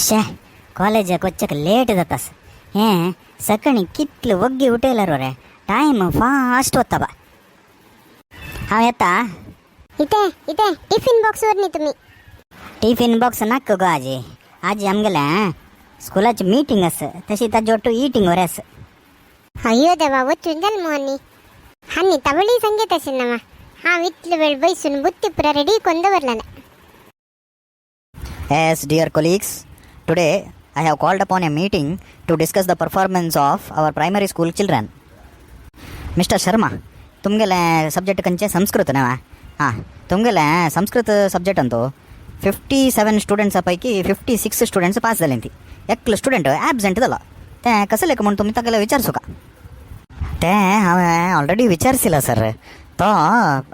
शे कॉलेजाक वचक लेट जातास. हें सकाळीं कितले वग्गी उठयल्यार रे, टायम फास्ट वता बा. हांव येता. इथे इथे टिफिन बॉक्स वर न्ही तुमी. टिफिन बॉक्स नाका गो आजी. आजी, आमगेले स्कुलाची मीटिंग आसा, तशी ताजे ಒಟ್ಟು ಈಟಿಂಗ್ वरे आसा. अय्यो देवा, वचून जाल मग आनी हांनी तावळी सांगेत असेल ना. हांव इतले वेळ बैसून बुत्ती पुरा रेडी कोण दवरलेले. Yes, dear colleagues, today I have called upon a meeting to discuss the performance of our primary school children. Mister Sharma, तुमगेले सब्जेक्ट खंयचे? संस्कृत न्हय? हां, तुमगेले संस्कृत सब्जेक्ट अंतू 57 स्टुडंट्सा पैकी 56 स्टुडंट्स पास जाले ती. एकलो स्टुडंट ॲबसेंट जालो, तें कसं लेख म्हूण तुमी ताका विचारसुका. तें हांवें ऑलरेडी विचारसिला सर. तो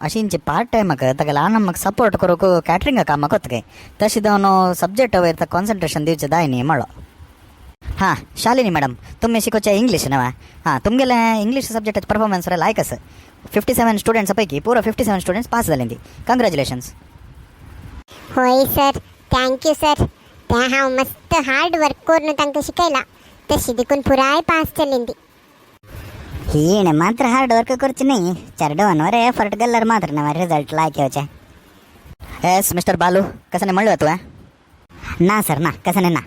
अशींची पार्ट टायमाक ताका ल्हान म्हाका सपोर्ट करूंक कॅटरिंगा कामाक वता काय, तशें जावन सब्जेक्ट वयर ताका कॉन्सन्ट्रेशन दिवचें जाय न्ही म्हळो. हां, शालिनी मॅडम, तुमी शिकोवचें इंग्लीश न्हय? हां, तुमगेलें इंग्लीश सब्जेक्टाचे परफॉर्मन्स लायक आसा. 57 स्टुडंट्सा पैकी पुरो 57 स्टुडंट्स पास जाले ती. कंग्रॅच्युलेशन्स. होय सर, thank you sir. ते हांव मस्त हार्ड वर्क करून तांकां शिकयला, तशी देखून पुराय पास जाली ती. हिणे मात्र हार्ड वर्क करचे नाही, चेडवान वरे एफर्ट गेल्यार मात्र ना रिझल्ट लायक येवचे. एस मिस्टर बालू, कसं म्हणलं तुवें? ना सर, ना, कसं ना.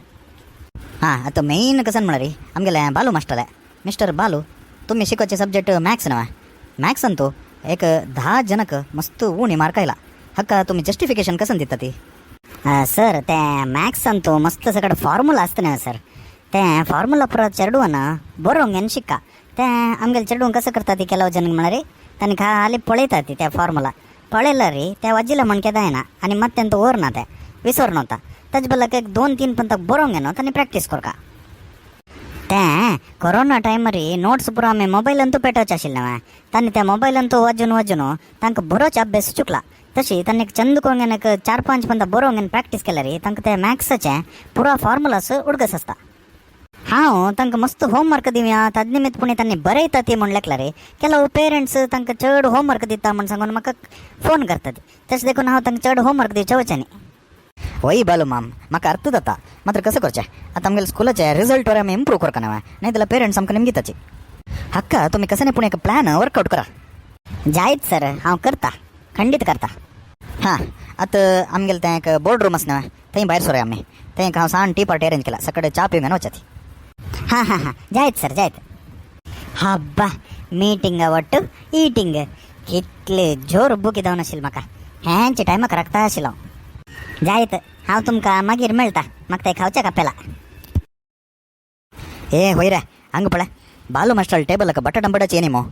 हां, आतां मेन कसं म्हळ्यार आमगेले बालू मास्टर. मिस्टर बालू, तुमी शिकोवचे सब्जेक्ट मॅथ्स न्हय? मॅथ्स अंतू एक 10 जनक मस्त उणी मार्क आयला. हक्का तुमी जस्टिफिकेशन कसं दिता ती? सर, ते मॅथ्स अंतू मस्त सगळं फॉर्म्युला आसता न्हय सर, ते फॉर्म्युला पुरा चेडवान बरोवंक घेवन शिक्का. ते आमगेले चेडून कसं करता ती, ಕೆಲವು ಜನ म्हळ्यार तांणी खाली पळयता ती. त्या फॉर्म्युला पळयला रे, त्या वाजिला म्हण केदां येना आनी मात तेंचो ओर ना, ते विसर नव्हता. ताजे बदलाक एक दोन तीन पण ताका बरोवंक घेवन तांणी प्रॅक्टीस करका. ते कोरोना टायमार नोट्स पुरो आमी मोबायलांतू पेटोवचे आशिल्ले न्हय, तांणी त्या मोबायलांतू वाजून वाजून तांकां बरोच अभ्यास चुकला. तशी तांणी एक चंद करून एक चार पांच पंदा बरोवंक घेवन प्रॅक्टीस केल्यार तांकां ते मॅथ्साचे पुरो फॉर्मुलास उडगस आसता. हांव तांकां मस्त होमवर्क दिवया, ताज निमित्त पुणी तांणी बरयता ती म्हूण लेखला रे. ಕೆಲವು पेरंट्स तांकां चड होमवर्क दिता म्हूण सांगून म्हाका फोन करतात. तशें देखून हांव तांकां चड होमवर्क दिवचें वचनी. वय बालू माम, म्हाका अर्थ जाता. मात्र कसं करचें, आतां आमगेले स्कुलाचे रिझल्ट वर आमी इम्प्रूव करका न्हय? नाही जाल्यार पेरंट्स आमकां निमगिताची. हक्का तुमी कसं नाही पूण एक प्लॅन वर्कआउट करा. जायत सर, हांव करता, खंडीत करता. हां, आतां आमगेले तें एक बोर्ड रूम आसा न्हय, थंय भायर सोरया आमी. थंय एक हांव सान टी पार्टी अरेंज केला, सकाळी च्या पिवंक वचा ती. हां हां हां, जायत सर, जायत. हब्बा, मीटिंग ಒಟ್ಟು ಈಟಿಂಗ್, कितले जोर बुकी जावन आशिल्लें म्हाका. हेंचे टायमाक राखता आशिल्लो हांव. जायत, हांव तुमकां मागीर मेळटा. म्हाका तें खावचें कापेला. ए होय रे, ಹಂಗ ಪಳೆ ಬಾಲು ಮಾಸ್ಟರ್ ಟೇಬಲ್ ಬಟಾಟ ಅಂಬಡಾಚಿ ಏನೇಮೋ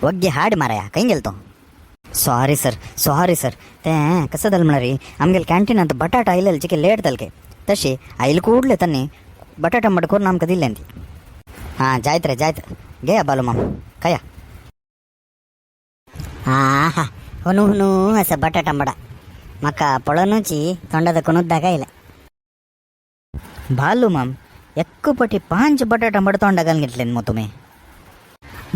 ಒಗ್ಗಿ ಹಾಡಿ ಮಾರಾಯ. ಕೈಂಗೆಲ್ತು. Sorry sir, sorry sir. ते कसं जालें म्हळ्यार आमगेले कॅन्टीनांत बटाट आयलेले चिके लेट जाले. तशी आयले ಕೂಡಲೇ तन्नी बटाट अंबट करून आमकां दिल्लें ती. हां, जायत रे, जायत. घेया बालू माम, खाया. आहा, हुनू हुनू असं बटाट आंबडा म्हाका पळोवनूच तोंडात कोणूच आयलें. बालू माम, एक्कपटी पांच बटाट अंबड तोंडा घालून घेतले मग तुम्ही.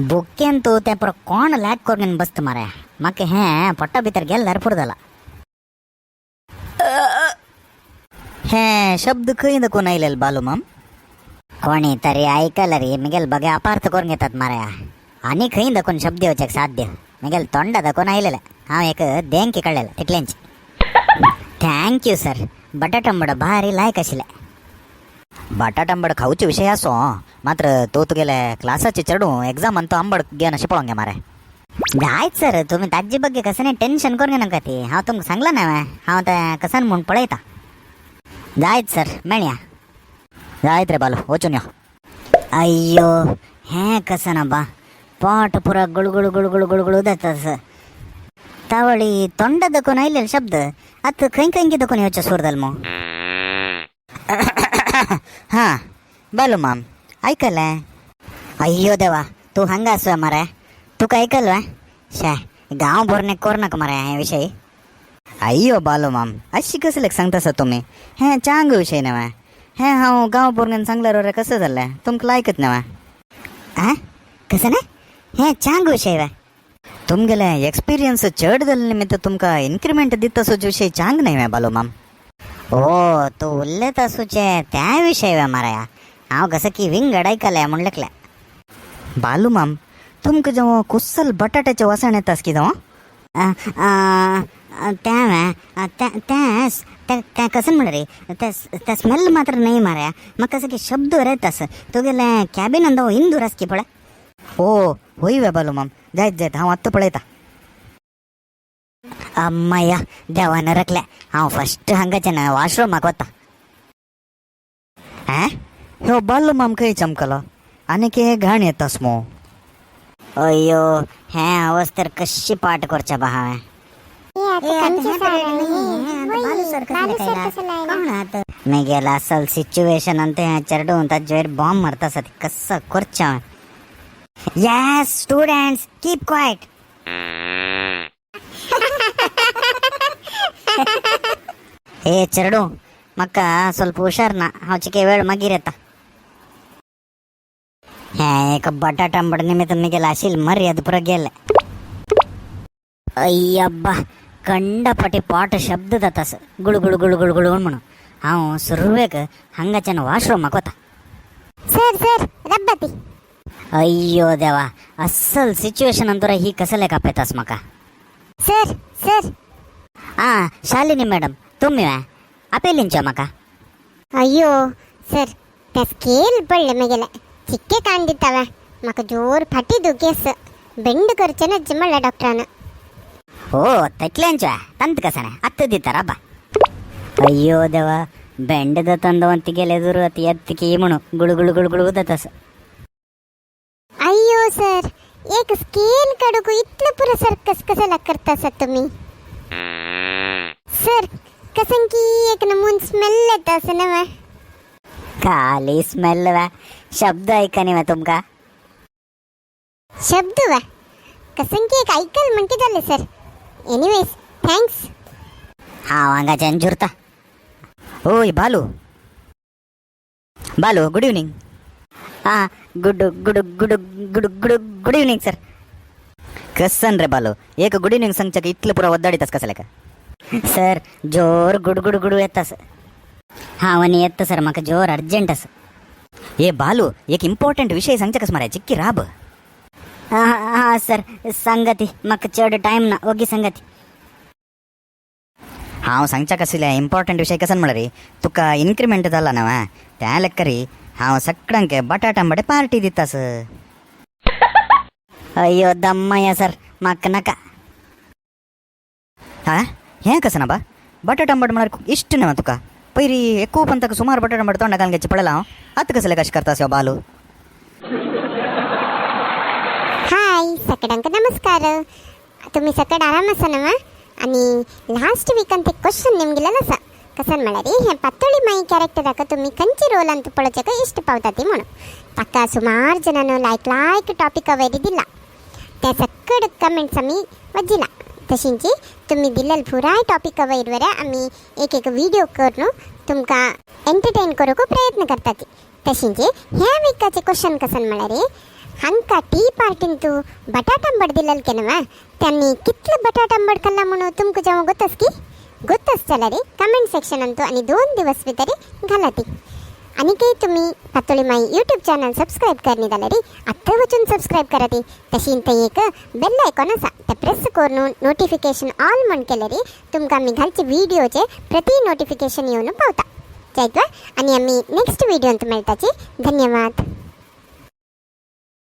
बुकेन तूं तें पुरो कोण लॅक करून बसता मरे. म्हाका हें पोटा भितर गेल्यार पुरो जाला. हे शब्द खंय दाखोवन आयलेले बालू माम? कोणी तरी ऐकलं रे मिगेल बगे अपार्थ करून घेतात मारे. आनी खंय दाखोवन शब्द येवचेक साध्य? मिगेल तोंडा दाखोवन आयलेले. हांव एक देंकी काडलेले तितलेंच. Thank you sir, बटाट आंबडो भारी लायक आशिल्ले. बटाट अंबड खावचे विषय असो, मात्र तो तुगेले क्लासाचे चेडूं एक्झाम अंत अंबड घेवन अशें पळोवंक गे मारे. जायत सर, तुम्ही ताजी ಬಗ್ಗೆ कसं नाही टेन्शन करून घेनाका ती. हांव तुमकां सांगलां ना, हांव तें कसन म्हूण पळयता. जायत सर, मेळया. जायत रे बालू, वचून यो. अय्यो, हें कसं ना बा, पोट पुरा गुळगुळ गुळगुळ गुळगुळ जाता. तावळी तोंडा दाखोवन आयलेले शब्द आतां खंय खंय दाखोवन येवचें सूर जाल मग. हां बालू माम, ऐकलें? अय्यो देवा, तूं हांगा आसू मरे? तुका ऐकल शे, गांव भरणे कर नाका मरे हे विशय. अय्यो बालू माम, अशी कसले सांगता तुमी? हें चांग विशय न्हय हें. हांव गांव भरण्यान सांगल्यार रे कसं जालें? तुमकां लायकत न्हय. आ, कसं ना हें चांग विशय वे? तुमगेले एक्सपिरियन्स चड जाल्ले निमित्त तुमकां इन्क्रिमेंट दिता सो विशय चांग न्हय बालू माम. ओ तूं उलयता आसूचे त्या विशय वे माराया. हांव कसं की विंगड आयकलें म्हूण लेखलें. बालू माम, तुमकां जेव्हा कुस्सल बटाट्याचे वासण येतास की जावं? तें तें तें तें कसं म्हणलें रे, तें तें स्मेल मात्र नाही माराया. म्हाका कसं की शब्द येतास तुगेलें कॅबिन अंदो इंदूर आस की पळय. ओ होय वे बालू माम, जायत जायत, हांव आत्तां पळयता. अम्मय्या, देवान रखले. हांव फस्ट हांगाच्यान वॉशरूमाक वता. हैं, ह्यो बालू माम खंय चमकलो? आनीक हे घाण येतास मो. अय्यो, हें अवस्थेर कशी पाठ करच्या बा हांवें? मी गेला असल सिच्युएशन ಅಂತ चेडू ताजेर बॉम्ब मारता सा कसं करचें हांवें? Yes students, keep quiet. ए चेडू, म्हाका ಸ್ವಲ್ಪ हुशार ना, हांव चिके वेळ मागीर येता. हें एक बटाट आंबट निमित्त मिगेल आशिल मर्याद पुरा गेले. अय्यब्बा, कंडपटी पाट शब्द जातास गुळू गुळू गुळू गुळू गुळू म्हणून. हांव सुरवेक हांगाच्यान वॉशरूमाक वता. सर सर, रब्बती. अय्यो देवा, अस्सल सिच्युएशन अंतरा ही कसले कापेतास म्हाका. Sir sir. आ शालिनी मॅडम, तुमी आपेलिंच्या म्हाका. अय्यो सर, त्या स्केल पडले मेगेले, चिक्के कान दितावे. म्हाका जोर फाटी दुखेस, बेंड करचें नच म्हणलें डॉक्टरान. हो तटल्यांच्या ತಂತ ಕಸನೆ ಹತ್ತು ದಿತ್ತಾರಬ್ಬ. ಅಯ್ಯೋ ದೇವ, ಬೆಂಡದ ತಂದವಂತಿ ಗೆಲೆದುರು ಅತಿ ಎತ್ತಿಗೆ ಮುಣು ಗುಳು ಗುಳು ಗುಳು ಗುಳು ದತ್ತಸ. अय्यो सर, एक स्केल काडूक इतलो पुरो सर्कस कसाला करता तुम्ही सर? कसं की एक नमून स्मेल येता असं नव्हे? ಖಾಲಿ ಸ್ಮೆಲ್ शब्द ऐकनी तुमका. शब्द वा कसं की एक ऐकल म्हणते झाले सर. Anyways, thanks. हांव हांगाच्यान झुरता. ओय बालू, बालू, गुड इव्हनिंग. हां, good good good good good good evening sir. कसन रे बालू, एक गुड इव्हनिंग सांगच्या इतलं पुरा वद्दाडीतच कसं का? सर, जोर गुड गुड गुड येतास. हांव आनी येता सर, म्हाका जोर अर्जंट आसा. ए बालू, एक इम्पॉर्टंट विषय सांगच्या कस माराय, चिक्की राब. हां हां सर, सांगाती, म्हाका चड टायम ना, ओगी सांगाती. हांव सांगच्या कसले इम्पॉर्टंट विषय कसन म्हळ्यार रे, तुका इन्क्रिमेंट जाला ना त्या लेक्करी हांव सगळ्यांक बटाट आंबडे पार्टी दितास. अय्यो दम्मया सर, म्हाका नाका. हा, हें कसं ना बा, बटाट आंबट म्हळ्यार इश्ट न्हय तुका? पयरी एकू पण ताका सुमार बटाट आंबट तोंडा घालून घेवचें पडला हांव. आतां कसलें कशें करता ह्यो बालू? हाय सकडांक नमस्कार. तुम्ही सकड आराम आसा नवा? आणि लास्ट वीकान ते क्वेश्चन निमगेलेलो आसा, कसन म्हळ्यार हे पातोळी माई कॅरेक्टराक तुमी खंयचे रोलांत पळोवच्याक इश्ट पावता ती म्हणून. ताका सुमार जणांनो लायक लायक टॉपिक वयर दिला, त्या सकड कमेंट्स आमी वाचिला. तशींची तुम्ही दिलेल पुराय टॉपिक वयर वर आमी एक एक व्हिडिओ करून तुमकां एंटरटेन करूंक प्रयत्न करतात. तशींचे ह्या विकाचे क्वेश्चन कसन म्हळ्यार हांकां टी पार्टीन तूं बटाट आंबट दिलेल केन्ना, त्यांनी कितले बटाट आंबट खाल्ला म्हणून तुमकां जेव्हा गोतस की गोतस जाल्यार कमेंट सेक्शनान तूं आनी 2 दिवस भितर घाला ती. आनी काही तुम्ही पातोळी माई यूट्यूब चॅनल सबस्क्राईब करणी जाल्यार आत्तां वचून सबस्क्राईब करा ती. तशीं थंय एक बेल आयकॉन आसा, ते प्रेस करून नोटिफिकेशन ऑल म्हण केल्यार तुमकां आमी घालचे व्हिडिओचे प्रति नोटिफिकेशन येवन पावता. जायत वा? आनी आमी नेक्स्ट व्हिडियोंत मेळटाची. धन्यवाद.